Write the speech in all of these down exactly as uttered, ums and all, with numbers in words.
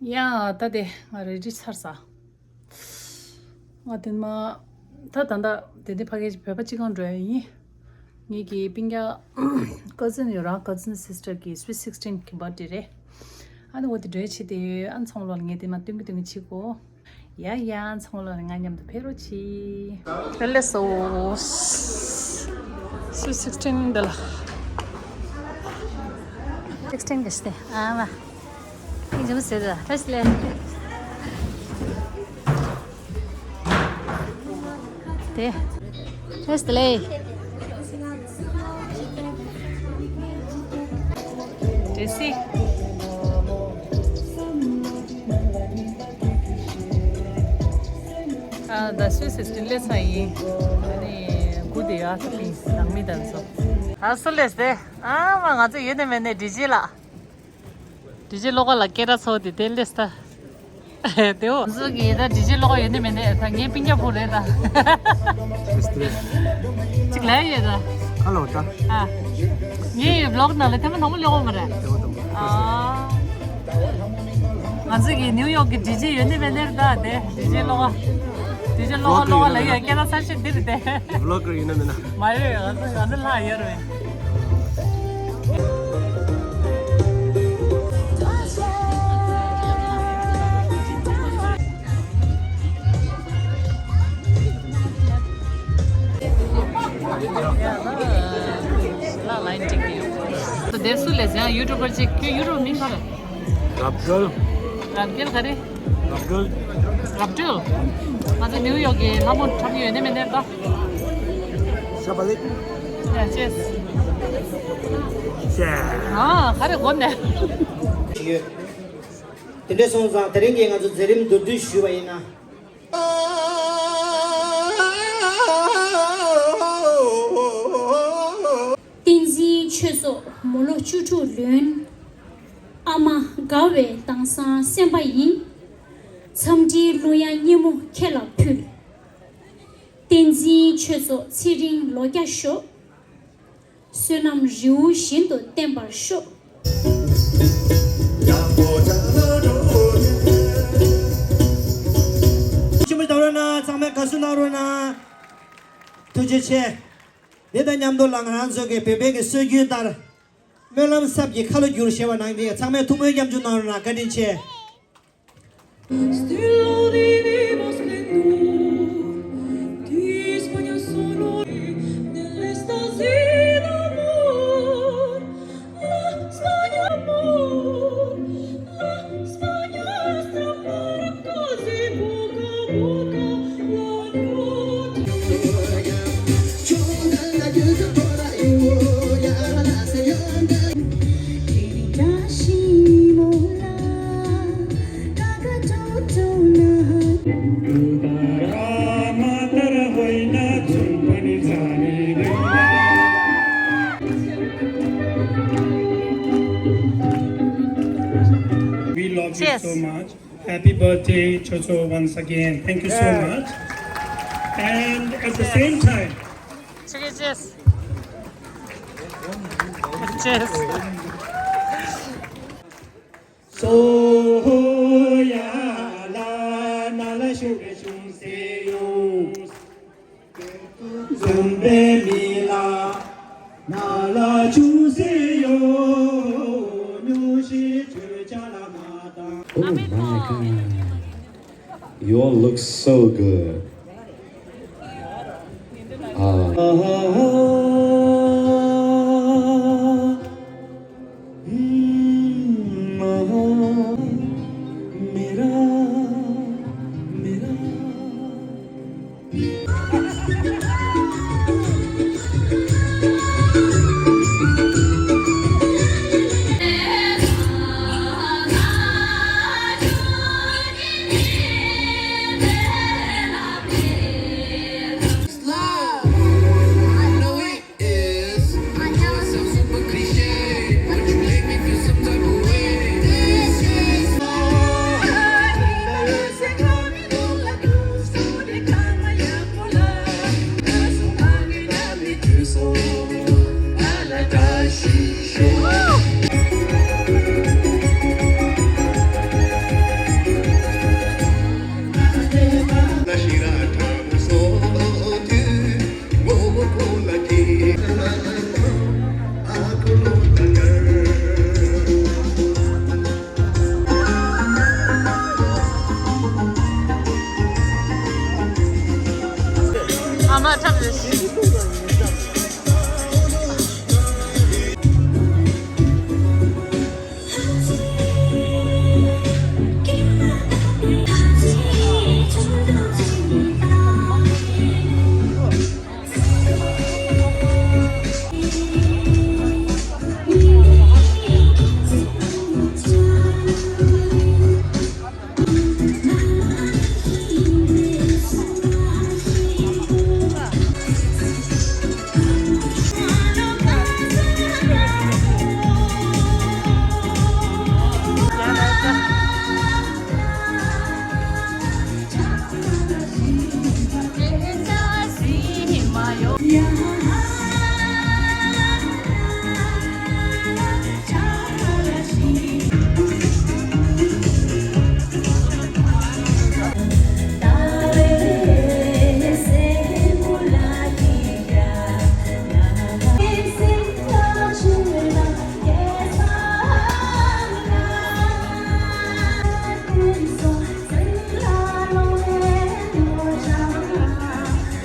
ཡ། ད་དེ་ང་རེ་ཌི་ཚར་ས། ང་དེ་མ། ད་ད་ད་དེ་དེ་ཕ་གི་བོད་པ་སྤྱི་ཁང་འགྲོ་ཡ་ཡིན། ངེད་ཀྱི་སྤུན་ཀྱག་ཀ་ཛིན་ཡོད་ར། ཀ་ཛིན་སི་སི་ཊར་གི་སུའིཊ་སིག་སི་ཊིན་གི་བར་ཌེ་རེད། ཨ་ནི་འོ་དེ་འགྲོ་ཡ་ཆེ་དེ་ཡོད། ཨ་ཚང་མ་ལོ་ལ་ངས་དེ་མ་སྟོན་གི་སྟོན་གི་བྱེད་གོ། ཡ་ཡ། ཚང་མ་ལོ་ལ་ང་མཉམ་དུ་ཕེབས་རོགས་གྱིས། ལེ་སོ། སུའིཊ་སིག་སི་ཊིན་འདི་ལ། སིག་སི་ཊིན་གི་སྟེ། ཨ་མ། ཨིན་ཇི་མ་ཟེར་ད་ཐ་སི་ལེ། དེ། ཐ་སི་ལེ། དེ་སི། ཨ་ད་སུའི་སིས་ཀྲིན་ལས་ས་ཡིན། ཨ་ནི་གུ་དེ་ཡ་ཐུག་པིན་ནང་མི་དང་ཚོ། ཨ་སུ་ལས་སྟེ། ཨ་མ་ང་ཚོ་ཡོད་ནི་མེད་ནི་ཌི་ཇེ་ལགས། ཌི་ཇེ་བློ་དགའ་ལགས་སྐད་གྲགས་ཚོ་དེ་དེ་ལས་ད། དེའོ། ང་ཚོ་གི་ད་ཌི་ཇེ་བློ་དགའ་ཡོད་ནི་མེད་ནི་ད་ངའི་སྤུན་ཀྱག་བུ་རེད་ད། ཅིག་ལས་ཡོད་ད། ཧ་ལོ་ད། ཨ། ངའི་བློག་ནང་ལ་ཐེངས་མ་ནང་མ་ལེགས་པོ་མ་རེད། དེའོ་དང་། ཨ། ང་ཚོ་གི་ནིའུ་ཡོག་གི་ཌི་ཇེ་ཡོད་ནི་མེད་ནི་རེད་ད་དེ་ཌི་ཇེ་བློ་དགའ། ཌི་ཇེ་བློ་དགའ་བློ་དགའ་ལ་ཡོད་སྐད་གྲགས་ཚར་ཤེས་འདི་རེད་དེ། བློག་གི་ཡོད་ནི་མེད་ན། མ་རེད། ང་ཚོ་ང་ཚོ་ལྷག་ཡོད་རེད། དེར་སུ་ལས་ཡང་ཡུ་ཊུབ་པར་ཅིག་ཁྱོད་ཡུ་ཊུབ་མིང་ག་རེ། རབ་རྒྱལ། རབ་རྒྱལ་ག་རེ། རབ་རྒྱལ། རབ་རྒྱལ། ང་ཚོ་ནིའུ་ཡོག་གི་ལྷ་མོ་འཁྲབ་མཁན་ཡོད་ནི་མེད་ནི་རེད་ད། ཤ་བ་ལེ། ཡ་ཅེས། ཤ། ཨ་ག་རེ་གོ་ནས། ཞིག་ཡོད། དེ་འདྲ་སོང་ཙང་དེ་རིང་གི་ང་ཚོ་མཛད་རིམ་མདོར་བསྡུས་ཞུས་པ་ཡིན་ན། བསྟན་འཛིན་ཆོས་ཚོགས་མོ་ལོ་བཅུ་དྲུག་ལོན། ཨ་མ་དགའ་བའི་དྭངས་སང་སེམས་པ་ཡིན། འཚམས་འདྲིའི་གླུ་དབྱངས་སྙན་མོ་ཁྱེད་ལ་ཕུལ། བསྟན་འཛིན་ཆོས་ཚོགས་ཚེ་རིང་ལོ་བརྒྱ་ཤོག། བསོད་ནམས་རི་བོ་བཞིན་དུ་བརྟན་པར་ཤོག། ཆེན་པོ་བཏང་རོགས་གནང་། ཚང་མས་དགའ་བསུ་གནང་རོགས་གནང་། ཐུགས་རྗེ་ཆེ། འདི་དང་མཉམ་དུ་ལ་ང་རང་ཚོ་གི་བོད་པའི་གི་སྲོལ་རྒྱུན་ལྟར། སྨོན་ལམ་ཟབ་ཀྱི་ཁ་ལོ་བསྒྱུར་ཞེས་པ་ནང་དེ་ཚང་མས་ཐུགས་སྨོན་སྐྱབས་འཇུག་གནང་རོགས་གནང་། བཀའ་དྲིན་ཆེ། We love you Cheers. So much. Happy birthday, Chocho, once again. Thank you so much. And at the same time, cheers, cheers. Cheers. Oh my God. You all look so good. Ah.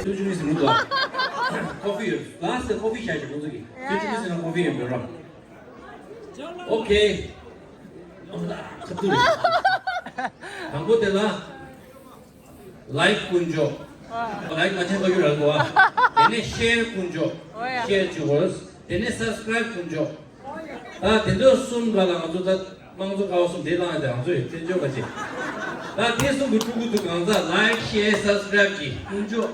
ཏུ་ཅུ་མི་སི་མུ་ཏོ། ཀོ་ཧྥི་ཡོད། ལ་སི་ཀོ་ཧྥི་ཤ་ཞིག་ཁོང་ཚོ་གི། ཏུ་ཅུ་མི་སི་ན་ཀོ་ཧྥི་ཡོད་མེད་རོ། ཨོ་ཁེ། ཨོ་ལ་ཁ་ཏུ་རེ། དང་པོ་དེ་ལ། ལའིག་ཀུན་འཇོག་ལའིག་མ་བྱས་པ་ཡོད་ར་གོ་ཨ། དེ་ནས་ཤེར་ཀུན་འཇོག་ཤེར་བྱེད་དགོས། དེ་ནས་སབ་སི་ཀ་རའིབ་ཀུན་འཇོག་ད་དེ་ཚོ་གསུམ་ག་ལ་ང་ཚོ་ད་དམངས་གཙོ་ཀ་བ་གསུམ་དེ་བླངས་ཏེ་ང་ཚོ་ཡི་བཙན་བྱོལ་བ་ཅིག་ད་དེ་གསུམ་གྱི་ཕྲུ་གུ་ཚོ་གང་ཟག་ལའིག་ཤེར་སབ་སི་ཀ་རའིབ་ཀྱི་ཀུན་འཇོག་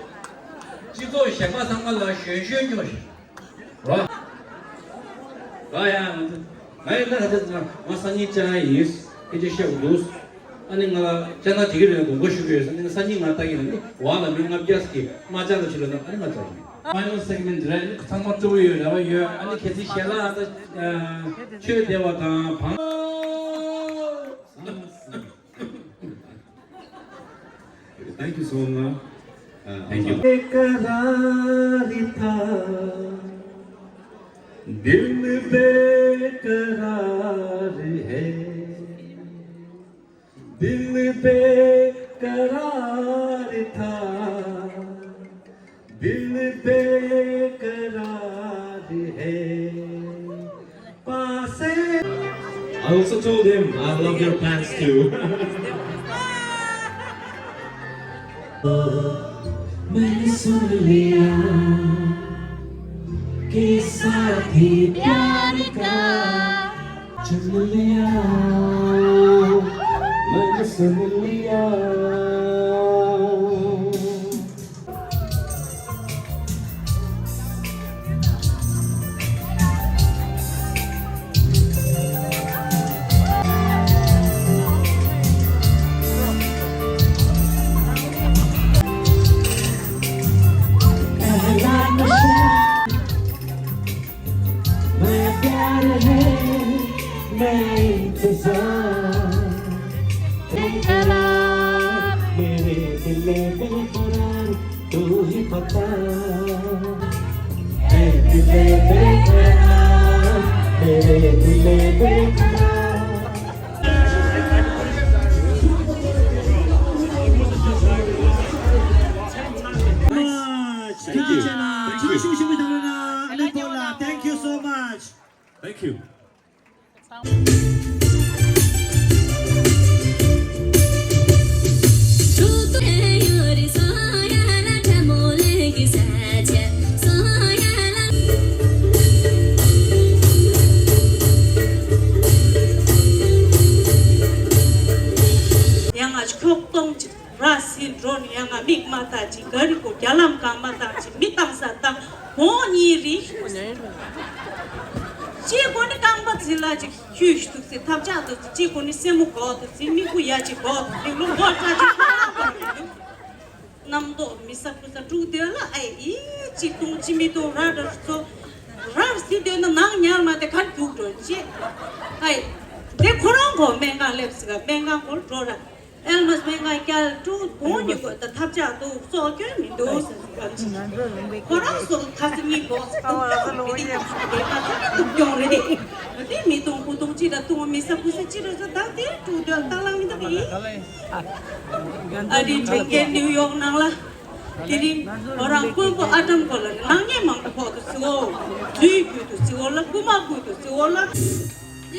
སྤྱི་ཚོགས་གཞན་པ་ཚང་མ་ལ་གཞོན་གཞོན་སྐྱོ་ཞིག་རོ། རོ་ཡ། ང་ཡིན་ན་ད་ལྟ་ང་སང་ཉིན་ཅ་ཡིན། སྐད་ཆ་བཤད་དགོས་འདུག་ཨ་ནི་ང་ལ་ཅ་ན་དེ་གི་རེད་དགོངས་པ་ཞུ་གི་ཡོད་ས་ནི་སང་ཉིན་ང་ལྟ་གི་ན་ནི་བ་ལ་མི་ལྔ་བརྒྱ་ཟིག་གི་མ་ཅ་ན་ཆི་ལ་ན་ཨ་ནི་ང་ཅ་ཡིན། ཕའི་ནལ་སེག་མེན་ཊི་རེད། ཚང་མ་སྤྲོ་བོ་ཡོད་རེ་བ་ཡོད། ཨ་ནི་གལ་སྲིད་ཞལ་ལག་ད་ཆོས་བདེ་བ་དང་བང་Thank you so much. Uh, Thank you. बेकरार था, दिल बेकरार है, दिल बेकरार था, दिल बेकरार है। I also told him I love your pants too. मैंने सुन लिया कि साथी प्यार का चुन लिया, मैंने सुन लिया। पहला नशा, मैं प्यार है, मैं इंतजार। बेकरार, मेरे दिल बेकरार, तू ही बता। ऐ दिल बेकरार, मेरे दिल बेकरार। Thank you. Thank you. Thank you so much. Thank you. ཡང་ང་ཁྱོག་གཏོང་ཅིག་ར་སི་འགྲོ་ནས་ཡང་ང་མིག་མ་ལྟ་ཅིག་ག་རི་གོ་རྒྱ་ལམ་གང་མ་ལྟ་ཅིག་མི་བཏང་ས་བཏང་གོང་གཉིས་རིག་ཅེས་གོ་ནི་རྐང་པ་ཚིལ་ལ་ཅིག་ཁྱུས་འདུག་སེ་ཐབས་ཆག་འདུག་སེ་ཅེས་གོ་ནི་སེན་མོ་གོག་འདུག་སེ་མིག་པོ་ཡ་ཅིག་གོག་འདུག་སེ་ལོ་འགོ་ཁྲ་ཅིག་ཁོ་རང་གོ་རི་འདུག་རྣམ་རྟོག་མི་ས་ཁུ་ས་དཀྲུག་སྡོད་ལ་ཨེ་ཨི་ཅིག་བཏུང་ཅི་མི་བཏུང་ར་འདྲ་ཚོ་རར་སི་སྡོད་ན་ནང་ཉར་མ་དེ་ཁར་རྒྱུག་འགྲོ་ཅེས་ཨེ་དེ་ཁོ་རང་གོ་སྨན་ཁང་སླེབས་སི་ག་སྨན་ཁང་གོ་འགྲོ་ར། ཨེལ་མ་སྨན་ཁང་བསྐྱལ་ཀྲུང་གོང་ཉིད་གོ་ད་ཐབས་ཆག་འདུག་སྲོག་སྐྱོན་མི་འདུག་ཟེར་ཟེར་ག་ཁོ་རང་སོ་ཁ་སི་མི་གོ་སྡུག་སྦྱོང་རེད་དེ་དེ་ཁ་སི་མི་སྡུག་སྦྱོང་རེད་དེ་དེ་མི་གཏོང་ཁུ་གཏོང་ཅི་ལ་གཏོང་མི་ས་ཁུ་ས་ཅི་ལ་ས་ད་དེ་ཀྲུང་དོན་ལྟ་ལང་མི་འདུག་གི་ཨ་རི་ཁྲིན་ཀེ་ནིའུ་ཡོག་ནང་ལ། དེ་རིང་ཁོ་རང་དཔོན་པོ་ཨ་ཏམ་ཀོ་ལ་ནང་ཉེས་མང་པོ་ཕོག་ཏུ་ཟི་འོ། ལུས་རྒྱུད་དུ་ཟི་འོ་ལ་རྐུ་མ་རྐུ་དུ་ཟི་འོ་ལ། ཡ།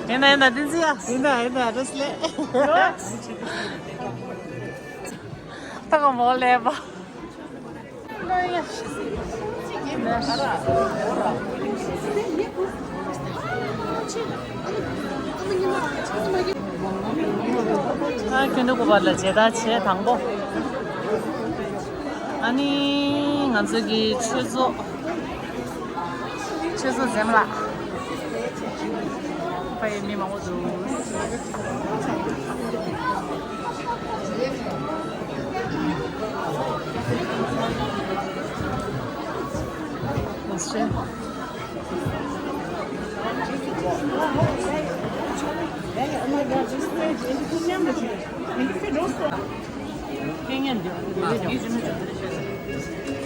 ཡིན་ན་ཡིན་ན་བསྟན་འཛིན་ཡ། ཡིན་ན་ཡིན་ན་བཀྲ་ཤིས་བདེ་ལེགས། ད་ག་མོ་ལས་པ། ཨ་ཁྱོད་འདི་གུ་བར་ལ་མཇལ་དར་བྱས་དང་པོ། ཨ་ནི་ང་ཚོ་གི་ཆོས་ཚོགས། ཆོས་ཚོགས་འཛེམ་ལ། ཕ་ཡི་མི་མང་པོ་འདུག་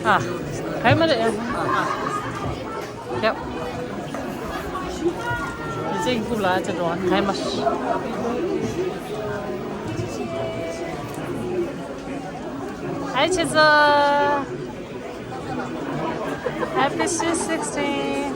ཨ། ག་མ་རེད། ཡབ། ཡི་ཙེ་གི་རྐུབ་ལ་ཅི་འགྲོ་ག་མ། Hi Chizu. Happy sweet sixteen.